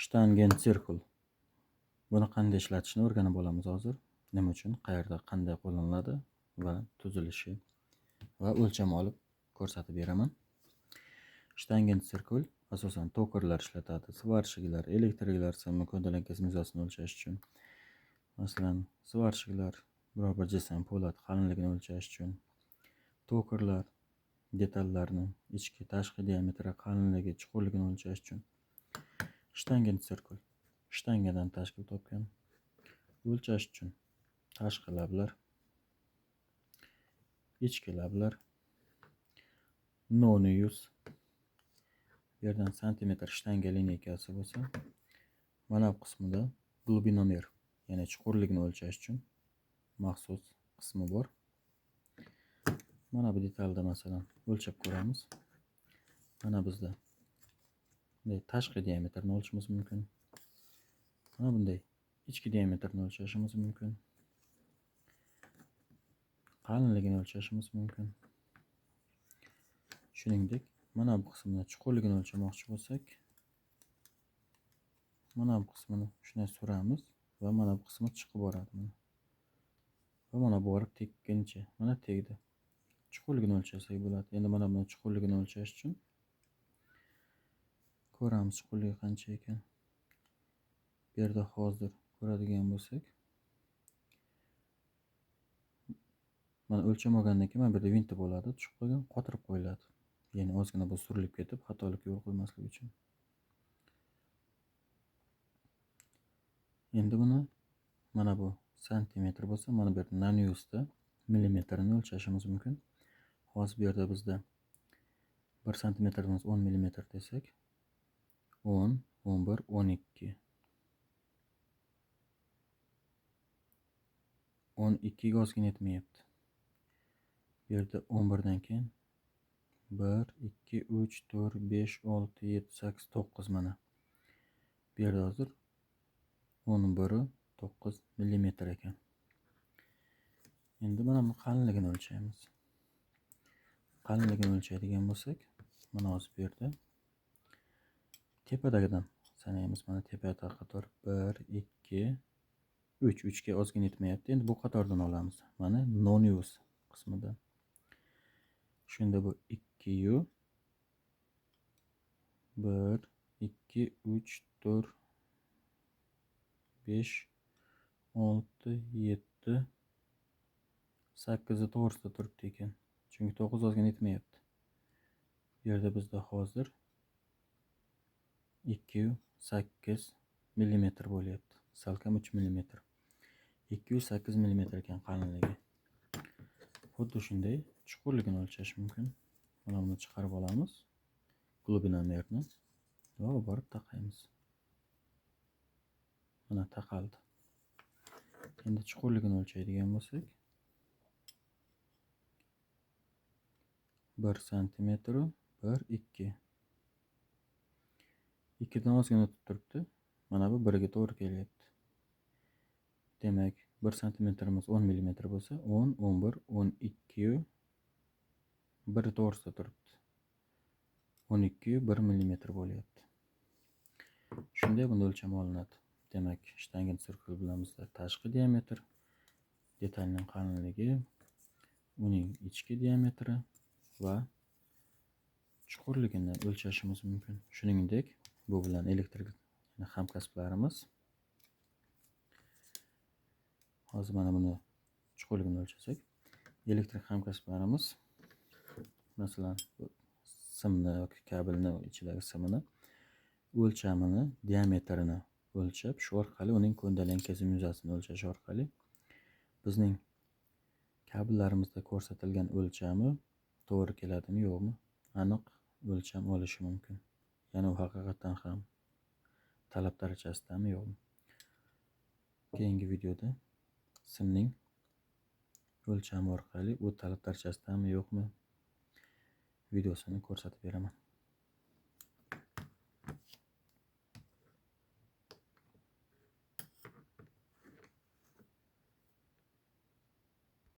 Shtangentsirkul. Buni qanday ishlatishni o'rganib olamiz hozir. Nima uchun, qayerda, qanday qo'llaniladi va tuzilishi va o'lcham olib ko'rsatib beraman. Shtangentsirkul asosan tokarlar ishlatadi, svarshiklar, elektriklar simni ko'ndalang kesim yuzasini o'lchash uchun. Masalan, svarshiklar biror bir jism po'lat qalinligini o'lchash uchun, tokarlar detallarni ichki tashqi diametri, qalinligi, chuqurligini o'lchash uchun. Shtangentsirkul shtangadan tashkil topgan. O'lchash uchun tashqi lablar, ichki lablar, nonius, bu yerdan santimetr shtanga lineykasi bo'lsa, mana bu qismida glubinomer, ya'ni chuqurligini o'lchash uchun maxsus qismi bor. Mana bu detalda masalan o'lchab ko'ramiz. Mana bizda bunday tashqi diametrni o'lchashimiz mumkin. Mana bunday ichki diametrni o'lchashimiz mumkin. Qalinligini o'lchashimiz mumkin. Shuningdek, mana bu qismini chuqurligini o'lchamoqchi bo'lsak, mana bu qismini shunday suramiz va mana bu qismi chiqib boradi mana. Va mana bu borib tekkancha, mana tegdi. Chuqurligini o'lchasak bo'ladi. Endi mana buni chuqurligini o'lchash uchun ko'ramiz chuqurligi qancha ekan. Bu yerda hozir ko'radigan bo'lsak, mana o'lcham olgandan keyin mana bu yerda vinta bo'ladi, tushib qolgan, qotirib qo'yiladi. Ya'ni ozgina bu surilib ketib, xatolikka yo'l qo'ymaslik uchun. Endi buni mana bu santimetr bo'lsa, mana bu yerda noniusda millimetrini o'lchashimiz mumkin. Hozir bu yerda bizda 1 santimetrimiz 10 millimetr desak, 10, 11, 12. 12 ga ozgina yetmayapti. Bu yerda 11 dan keyin 1, 2, 3, 4, 5, 6, 7, 8, 9 mana. Bu yerda hozir 11, 9 millimetr ekan. Endi mana bu qalinligini o'lchaymiz. Qalinligini o'lchaydigan bo'lsak, mana hozir bu yerda tepadagidan sanaymiz. Mana tepada qator 1, 2, 3, 3 ga ozgina yetmayapti. Endi bu qatordan olamiz. Mana nonius qismidan. Shunda bu 2 1, 2, 3, 4, 5, 6, 7, 8 to'g'risida turibdi ekan. Chunki 9 ozgina yetmayapti. Bu yerda bizda hozir 2.8 millimetr bo'lyapti. Salkam 3 millimetr. 2.8 millimetr ekan qalinligi. Xuddi shunday chuqurligini o'lchash mumkin. Mana buni chiqarib olamiz. Glubinomerni va borib taqaymiz. Mana taqaldi. Endi chuqurligini o'lchaydigan bo'lsak, 1 santimetr, 1, 2. 2 dan ozgina o'tib turibdi. Mana bu 1 ga to'g'ri kelyapti. Demak, 1 santimetrimiz 10 millimetr bo'lsa, 10, 11, 12, 1 to'g'risida turibdi. 12, 1 millimetr bo'lyapti. Shunday bunda o'lcham olinadi. Demak, shtangentsirkul bilan bizda tashqi diametr, detalning qalinligi, uning ichki diametri va chuqurligini o'lchashimiz mumkin. Shuningdek, bu bilan elektrik hamkasblarimiz hozir mana buni chuqurligini o'lchasak, elektrik hamkasblarimiz masalan simni yoki kabelni ichidagi simini o'lchamini, diametrini o'lchab, shu orqali uning ko'ndalang kesim yuzasini o'lchash orqali bizning kabellarimizda ko'rsatilgan o'lchami to'g'ri keladimi yo'qmi aniq o'lcham olishi mumkin. Ya'ni u haqiqatan ham talab darajasidami yo'qmi. Keyingi videoda simning o'lchami orqali u talab darajasidami yo'qmi videosini ko'rsatib beraman.